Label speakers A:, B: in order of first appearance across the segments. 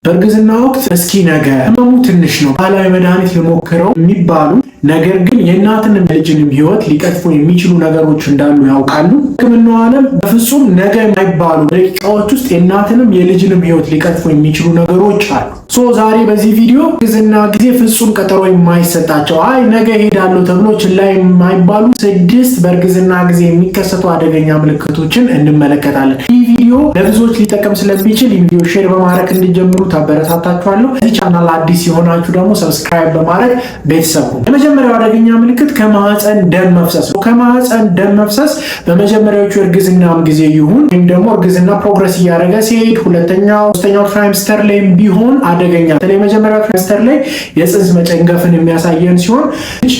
A: በእርግዝና ወቅት እስኪ ነገ፣ ህመሙ ትንሽ ነው፣ ባህላዊ መድኃኒት ልሞክረው የሚባሉ ነገር ግን የእናትንም ልጅንም ህይወት ሊቀጥፉ የሚችሉ ነገሮች እንዳሉ ያውቃሉ። ሕክምናው ዓለም በፍጹም ነገ የማይባሉ ደቂቃዎች ውስጥ የእናትንም የልጅንም ህይወት ሊቀጥፉ የሚችሉ ነገሮች አሉ። So ዛሬ በዚህ ቪዲዮ እርግዝና ጊዜ ፍጹም ቀጠሮ የማይሰጣቸው፣ አይ ነገ እሄዳለሁ ተብሎ ችላ የማይባሉ ስድስት በእርግዝና ጊዜ የሚከሰቱ አደገኛ ምልክቶችን እንመለከታለን። ይህ ቪዲዮ ለብዙዎች ሊጠቅም ስለሚችል ይህ ቪዲዮ share በማድረግ እንዲጀምሩ ታበረታታችኋለሁ። እዚህ ቻናል አዲስ የሆናችሁ ደግሞ subscribe በማድረግ ቤተሰብ ሁኑ። የመጀመሪያው አደገኛ ምልክት ከማህፀን ደም መፍሰስ ነው። ከማህፀን ደም መፍሰስ በመጀመሪያዎቹ እርግዝናም ጊዜ ይሁን ወይም ደግሞ እርግዝና progress እያደረገ ሲሄድ ሁለተኛው፣ ሶስተኛው trimester ላይም ቢሆን አደገኛ፣ በተለይ መጀመሪያው trimester ላይ የፅንስ መጨንገፍን የሚያሳየን ሲሆን ልጅ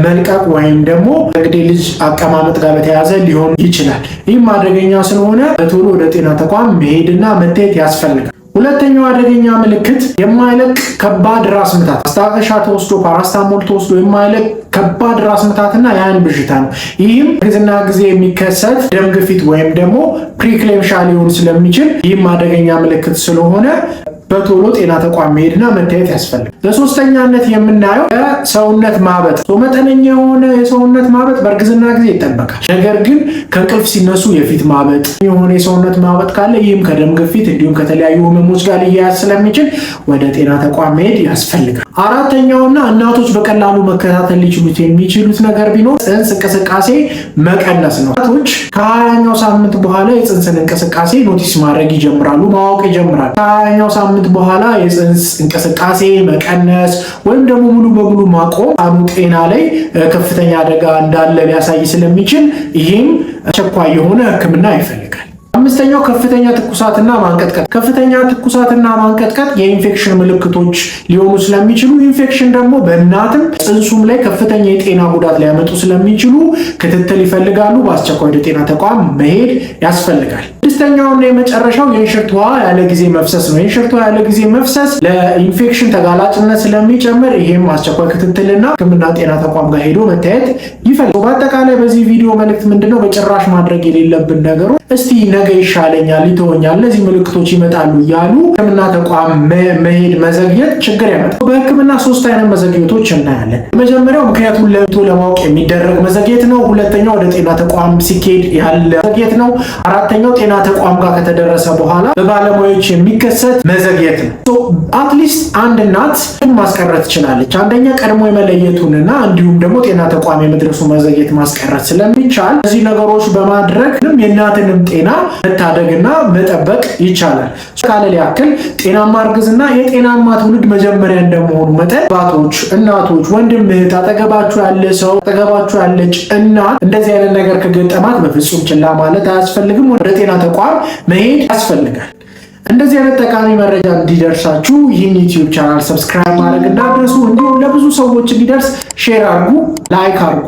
A: መልቀቅ ወይም ደግሞ እንግዲህ ልጅ አቀማመጥ ጋር በተያያዘ ሊሆን ይችላል። ይህም አደገኛ ስለሆነ በቶሎ ወደ ጤና ተቋም መሄድና መታየት ያስፈልጋል። ሁለተኛው አደገኛ ምልክት የማይለቅ ከባድ ራስ ምታት፣ ማስታገሻ ተወስዶ፣ ፓራስታሞል ተወስዶ የማይለቅ ከባድ ራስ ምታትና የአይን ብዥታ ነው። ይህም እርግዝና ጊዜ የሚከሰት ደም ግፊት ወይም ደግሞ preeclampsia ሊሆን ስለሚችል ይህም አደገኛ ምልክት ስለሆነ በቶሎ ጤና ተቋም መሄድና መታየት ያስፈልጋል። በሶስተኛነት የምናየው የሰውነት ማበጥ። መጠነኛ የሆነ የሰውነት ማበጥ በእርግዝና ጊዜ ይጠበቃል። ነገር ግን ከእንቅልፍ ሲነሱ የፊት ማበጥ የሆነ የሰውነት ማበጥ ካለ ይህም ከደም ግፊት እንዲሁም ከተለያዩ ህመሞች ጋር ሊያያዝ ስለሚችል ወደ ጤና ተቋም መሄድ ያስፈልጋል። አራተኛውና እናቶች በቀላሉ መከታተል ሊችሉት የሚችሉት ነገር ቢኖር ጽንስ እንቅስቃሴ መቀነስ ነው። እናቶች ከ20ኛው ሳምንት በኋላ የጽንስን እንቅስቃሴ notice ማድረግ ይጀምራሉ፣ ማወቅ ይጀምራሉ። ከ20ኛው ሳምንት በኋላ የጽንስ እንቅስቃሴ መቀነስ ወይም ደግሞ ሙሉ በሙሉ ማቆም ህፃኑ ጤና ላይ ከፍተኛ አደጋ እንዳለ ሊያሳይ ስለሚችል ይህም አስቸኳይ የሆነ ሕክምና ይፈልጋል። አምስተኛው ከፍተኛ ትኩሳትና ማንቀጥቀጥ። ከፍተኛ ትኩሳትና ማንቀጥቀጥ የኢንፌክሽን ምልክቶች ሊሆኑ ስለሚችሉ፣ ኢንፌክሽን ደግሞ በእናትም ጽንሱም ላይ ከፍተኛ የጤና ጉዳት ሊያመጡ ስለሚችሉ ክትትል ይፈልጋሉ። በአስቸኳይ ወደ ጤና ተቋም መሄድ ያስፈልጋል። ስድስተኛውና የመጨረሻው የእንሽርት ውሃ ያለ ጊዜ መፍሰስ ነው። የእንሽርት ውሃ ያለ ጊዜ መፍሰስ ለኢንፌክሽን ተጋላጭነት ስለሚጨምር ይሄም አስቸኳይ ክትትልና ሕክምና ጤና ተቋም ጋር ሄዶ መታየት ይፈልጋል። በአጠቃላይ በዚህ ቪዲዮ መልእክት ምንድነው? በጭራሽ ማድረግ የሌለብን ነገሮች እስቲ ነገ ይሻለኛል፣ ይተወኛል፣ እነዚህ ምልክቶች ይመጣሉ እያሉ ሕክምና ተቋም መሄድ መዘግየት ችግር ያመጣል። በሕክምና ሶስት አይነት መዘግየቶች እናያለን። የመጀመሪያው ምክንያቱን ለይቶ ለማወቅ የሚደረግ መዘግየት ነው። ሁለተኛው ወደ ጤና ተቋም ሲኬድ ያለ መዘግየት ነው። አራተኛው ጤና ተቋም ጋር ከተደረሰ በኋላ በባለሙያዎች የሚከሰት መዘግየት ነው። At least አንድ እናት ማስቀረት ትችላለች። አንደኛ ቀድሞ የመለየቱንና እንዲሁም ደግሞ ጤና ተቋም የመድረሱ መዘግየት ማስቀረት ስለሚቻል እነዚህ ነገሮች በማድረግ የእናትንም ጤና መታደግና መጠበቅ ይቻላል። ካለል ያክል ጤናማ እርግዝና የጤናማ ትውልድ መጀመሪያ እንደመሆኑ መጠን አባቶች፣ እናቶች፣ ወንድም፣ እህት፣ አጠገባችሁ ያለ ሰው፣ አጠገባችሁ ያለች እናት እንደዚህ አይነት ነገር ከገጠማት በፍጹም ችላ ማለት አያስፈልግም። ወደ ጤና ተቋም መሄድ ያስፈልጋል። እንደዚህ አይነት ጠቃሚ መረጃ እንዲደርሳችሁ ይህን YouTube channel subscribe ማድረግ እንዳትረሱ፣ እንዲሁም ለብዙ ሰዎች እንዲደርስ share አድርጉ፣ like አድርጉ።